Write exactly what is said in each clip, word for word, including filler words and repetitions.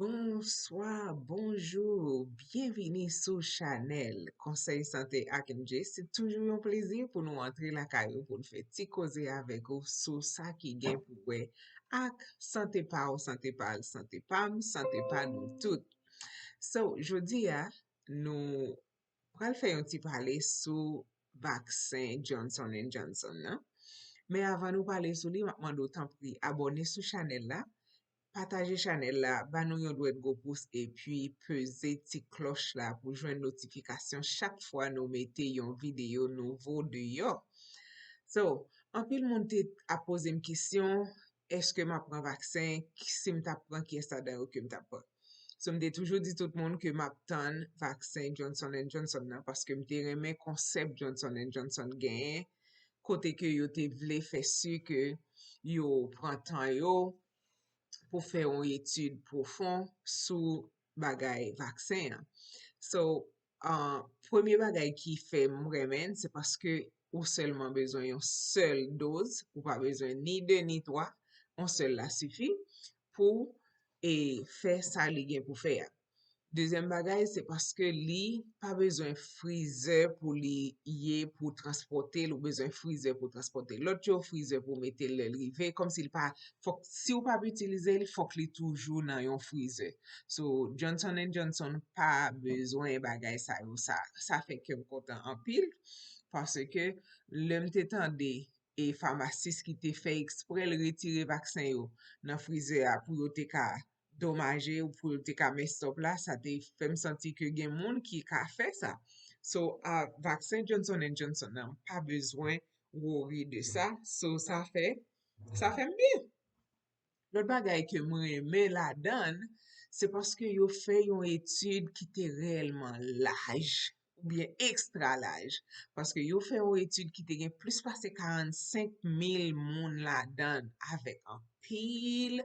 Bonswa, bonjou, byenvini sou chanèl Konsèy Sante ak M J. Se toujou yon plezi pou nou antre lakay ou pou n fè ti koze avèk ou sou sa ki gen pou wè ak sante pa w, sante pa l, sante pa m, sante pa nou tout. So, jodi a, nou pral fè yon ti pale sou vaksen Johnson and Johnson nan. Men avan nou pale sou li, m ap mande w tanpri abòne sou chanèl la, pataje chanèl la, ba nou yon dwèt gwo pous epi peze ti klòch la pou jwenn notifikasyon chak fwa nou mete yon videyo nouvo deyò. So, anpil moun te ap poze m kesyon, èske m ap pran vaksen? Si m t ap pran, kiyès ladan yo ke m t ap pran? So, m te toujou di tout moun ke m ap tann vaksen Johnson and Johnson nan paske m te renmen konsèp Johnson and Johnson genyen, kote ke yo te vle fè si ke yo pran tan yo pou fè yon etid pwofon sou bagay vaksen an. So, uh, premye bagay ki fè m renmen l, se paske ou sèlman bezwen yon sèl doz, ou pa bezwen ni de ni twa, yon sèl la sifi pou e, fè sa li gen pou fè a. Dezyèm bagay, se paske li pa bezwen frizè pou li ye, pou transpòte l, ou bezwen frizè pou transpòte lòt yo, frizè pou mete l lè l rive, kòmsi l pa, fòk, si w p ap itilize l, fòk li toujou nan yon frizè. So, Johnson and Johnson pa bezwen bagay sa yo, sa, sa fè kè m kontan anpil, paske lè m te tande e famasis ki te fè eksprè l retire vaksen yo nan frizè a pou yo te ka domaje ou pou yo te ka mess up la, sa te fè m santi ke gen moun ki ka fè sa. So, a, vaksen Johnson and Johnson nan, pa bezwen worry de sa. So, sa fè, sa fè m byen. Lòt bagay ke m renmen ladan l, se paske yo fè yon etid ki te reyèlman laj, oubyen ekstra laj. Paske yo fè yon etid ki te gen plis pase karannsenk mil moun ladan l, avèk anpil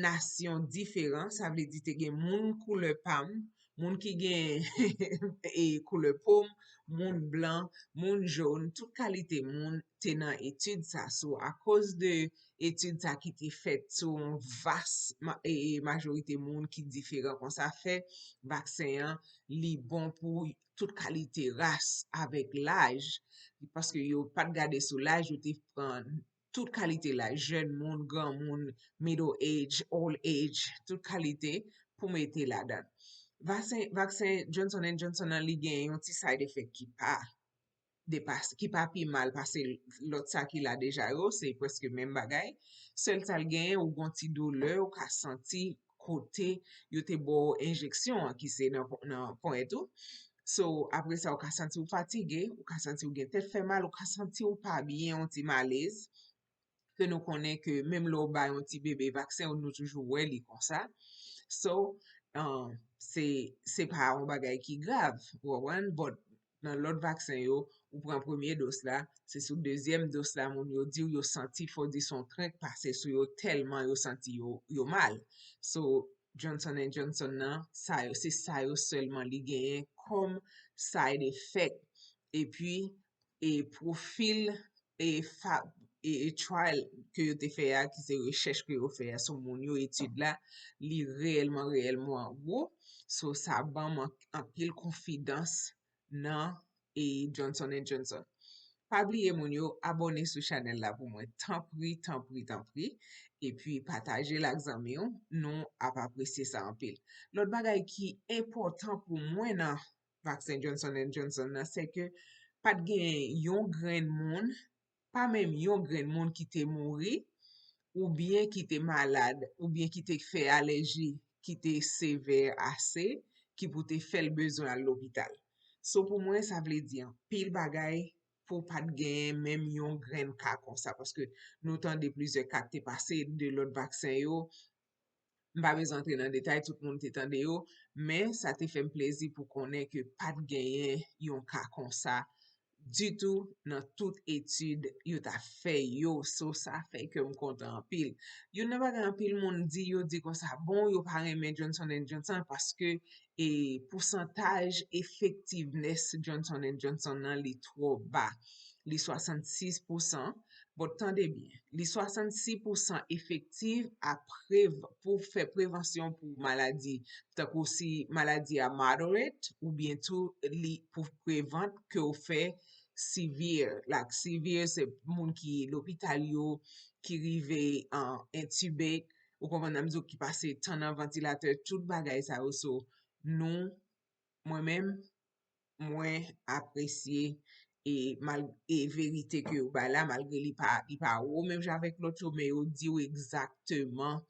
nasyon diferan. Sa vle di te gen moun koulè pa m, moun ki gen e, koulè po m, moun blan, moun jòn, tout kalite moun te nan etid sa. So, akoz de etid sa ki te fèt sou yon vas ma- e, e, majorite moun ki diferan konsa, fè vaksen an, li bon pou tout kalite ras avèk laj, paske yo pa t gade sou laj, yo te pran tout kalite laj, jèn moun, granmoun, middle age, old age, tout kalite pou mete ladan. Vaksen, vaksen Johnson and Johnson nan, li gen yon ti side effect ki pa depase, ki pa pi mal pase lòt sa ki la deja yo, se prèske menm bagay. Sèl sa l genyen, ou gon ti doulè, ou ka santi kote yo te ba w enjeksyon an, ki se nan, nan ponyèt ou. So, apre sa, ou ka santi w fatige, ou ka santi w gen tèt fè mal, ou ka santi w pa byen, yon ti malez. Ke nou konnen ke menm lè w bay yon ti bebe vaksen, nou toujou wè li konsa. So, um, se, se pa yon bagay ki grav, ou konprann? But nan lòt vaksen yo, ou pran premye dos la, se sou dezyèm dos la, moun yo di w yo santi, fò di se yon trenk pase sou yo, tèlman yo santi yo, yo mal. So, Johnson and Johnson nan, sa yo, se sa yo sèlman li genyen kòm side effect. Epi, e pwofil e, fa, e, e trial ke yo te fè a, ki se rechèch ke yo fè a sou moun yo, etid la, li reyèlman, reyèlman wo. So, sa ban m an- anpil konfidans nan e Johnson and Johnson. Pa bliye moun yo, abòne sou chanèl la pou mwen, tanpri, tanpri, tanpri. Epi pataje l ak zanmi w, nou ap apresye sa anpil. Lòt bagay ki enpòtan pou mwen nan vaksen Johnson and Johnson nan, se ke pa t gen yon grenn moun, pa menm yon grenn moun ki te mouri, oubyen ki te malad, oubyen ki te fè alèji ki te sevè ase, ki pou te fè l bezwen al lopital. So, pou mwen, sa vle di anpil bagay pou pa t genyen menm yon grenn ka konsa, paske nou tande plizyè ka k te pase de lòt vaksen yo. M pa bezwen antre nan detay, tout moun te tande yo, men sa te fè m plezi pou konnen ke pa t genyen yon ka konsa ditou nan tout etid yo ta fè yo. So, sa fè ke m kontan anpil. Youn nan bagay anpil moun di, yo di konsa, bon, yo pa renmen Johnson and Johnson paske e pousantaj effectiveness Johnson and Johnson nan li twò ba. Li swasannsis pousan, But tande byen, li swasannsis pousan efektif a prev pou fè prevansyon pou maladi, tankou si maladi a moderate oubyen tou li pou prevant ke w fè severe. Like severe se moun ki lopital yo, ki rive an entibate, ou konprann sa m di w, ki pase tan nan vantilatè, tout bagay sa yo. So nou, mwen menm, mwen apresye e mal e verite ke yo bay la, malgre li pa li pa wo menm jan avèk lòt yo, men yo di w egzakteman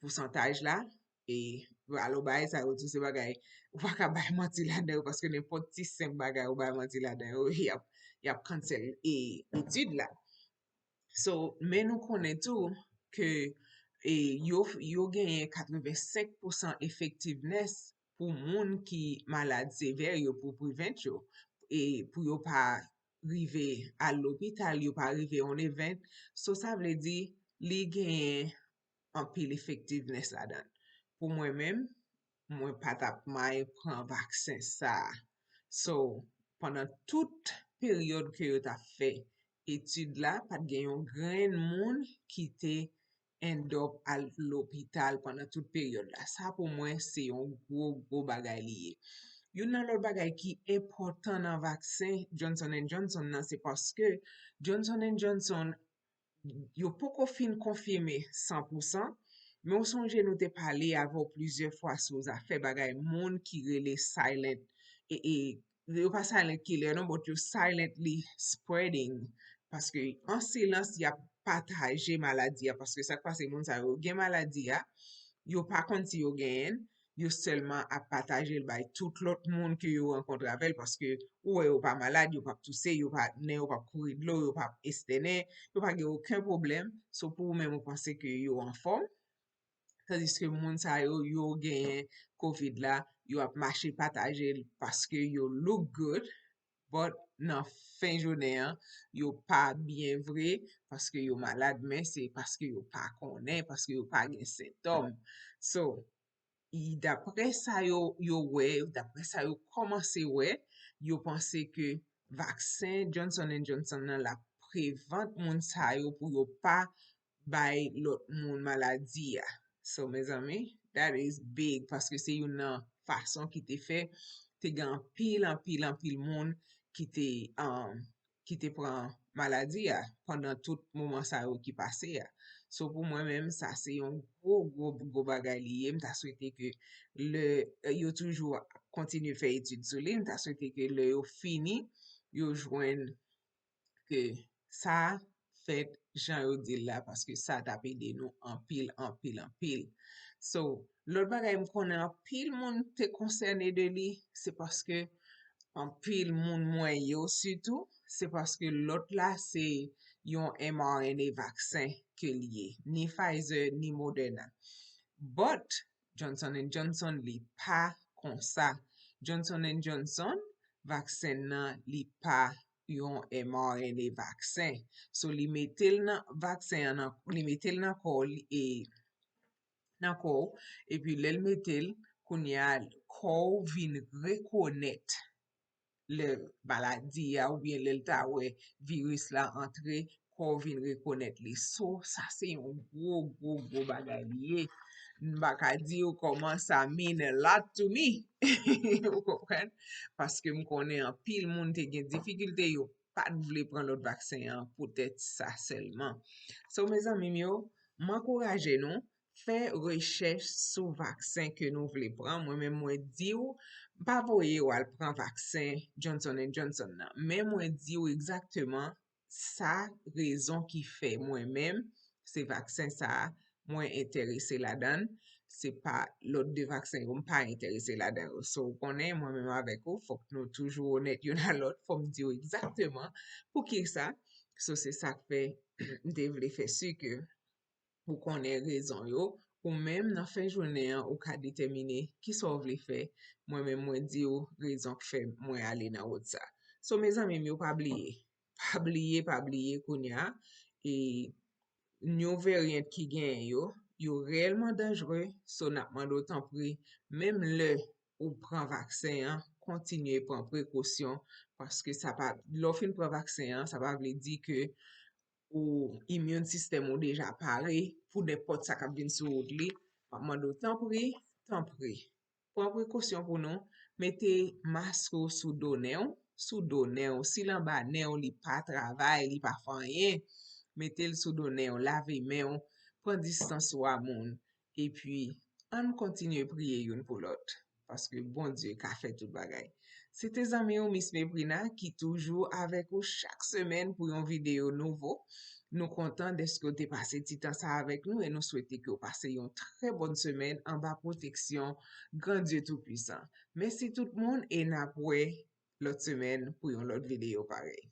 pousantaj la. E alò bagay sa yo tou se bagay ou pa ka bay manti ladan yo, paske nenpòt ti senp bagay ou bay manti ladan yo, y ap y ap cancel e etid la. So men nou konnen tou ke e, yo yo genyen katrevensenk pousan effectiveness pou moun ki malad sevè yo, pou prevent yo, e pou yo pa rive al lopital, yo pa rive on event. So sa vle di li genyen anpil effectiveness ladan l. Pou mwen menm, mwen pa t ap may pran vaksen sa a. So pandan tout peryòd ke yo t ap fè etid la, pa t gen yon grenn moun ki te end up al lopital pandan tout peryòd la. Sa pou mwen se yon gwo gwo bagay li ye. Youn nan lòt bagay ki enpòtan nan vaksen Johnson and Johnson nan se paske Johnson and Johnson yo poko fin konfime san pousan, men w sonje nou te pale avè w plizyè fwa sou zafè bagay moun ki rele silent e, e yo pa silent killer non, but yo silently spreading, paske an silans y ap pataje maladi a, paske sa k pase moun sa yo gen maladi a, yo pa konn si yo genyen l, yo sèlman ap pataje l bay tout lòt moun ke yo rankontre avè l, paske ou wè yo pa malad, yo p ap touse, yo pa nen yo p ap kouri dlo, yo p ap estènen, yo pa gen okenn pwoblèm. So pou ou menm ou panse ke yo anfòm, tandiske moun sa yo, yo genyen kovid la, yo ap mache pataje l paske yo look good, but nan fen jounen an yo pa byen vre, paske yo malad, men se paske yo pa konnen, paske yo pa gen sentòm. So daprè sa yo yo wè, daprè sa yo kòmanse wè, yo panse ke vaksen Johnson and Johnson nan l ap prevant moun sa yo pou yo pa bay lòt moun maladi a. So mezanmi, that is big, paske se youn nan fason ki te fè te gen anpil anpil anpil moun ki te um, ki te pran maladi a pandan tout moman sa yo ki pase a. So pou mwen menm sa se yon gwo gwo gwo bagay li ye. M ta swete ke lè yo toujou kontinye fè etid sou li, m ta swete ke lè yo fini yo jwenn ke sa fèt jan yo di l la, paske sa t ap ede nou anpil anpil anpil. So lòt bagay m konnen anpil moun te konsène de li, se paske anpil moun mwen yo sitou, se paske lòt la se yon mRNA vaksen ke l ye, ni Pfizer ni Moderna. But Johnson and Johnson li pa konsa. Johnson and Johnson vaksen nan li pa yon mRNA vaksen. So li mete l nan vaksen an nan li mete l nan kò w li e nan kò w, epi lè l mete l, kounye a kò w vin rekonèt lè maladi a oubyen lè l ta wè viris la antre, kò w vin rekonèt li. So sa se yon gwo gwo gwo bagay li ye. M pa ka di w kòman sa mean a lot to me. Ou konprann? Paske m konnen anpil moun te gen difikilte, yo pa t vle pran lòt vaksen an poutèt sa sèlman. So mezanmi m yo, m ankouraje nou fè rechèch sou vaksen ke nou vle pran. Mwen menm mwen di w, m pa voye w al pran vaksen Johnson and Johnson nan, men mwen di w egzakteman sa rezon ki fè mwen menm se vaksen sa a mwen enterese ladan l. Se pa lòt de vaksen yo m pa enterese ladan yo. So ou konnen mwen menm avèk ou fòk nou toujou onèt youn a lòt, fò m di w egzakteman poukisa. So se sa k fè m te vle fè si ke ou konnen rezon yo, ou menm nan fen jounen an ou ka detèmine kisa w vle fè. Mwen menm mwen di w rezon k fè mwen ale nan wout sa. So mezanmi m yo, pa bliye, pa bliye, pa bliye kounye a e new variant ki genyen yo, yo reyèlman danjre. So n ap mande w tanpri, menm lè ou pran vaksen an, kontinye pran prekosyon, paske sa pa lè w fin pran vaksen an sa pa vle di ke ou immune system ou deja pare pou nenpòt sa k ap vin sou wout li, m ap mande w tanpri, tanpri, pran prekosyon pou nou, mete mask ou sou do nen w, sou do nen w, si l anba nen w, li pa travay, li pa fè anyen, mete l sou do nen w, lave men w, pran distans ou a moun, epi ann kontinye priye youn pou lòt, paske Bondye ka fè tout bagay. Se te zanmi w Miss Meprina ki toujou avèk ou chak semèn pou yon videyo nouvo. Nou kontan dèske w te pase ti tan sa avèk nou e nou swete ke w pase yon trè bòn semèn anba pwoteksyon Gran Dye Toupisan. Mèsi tout moun e n ap wè lòt semèn pou yon lòt videyo parèy.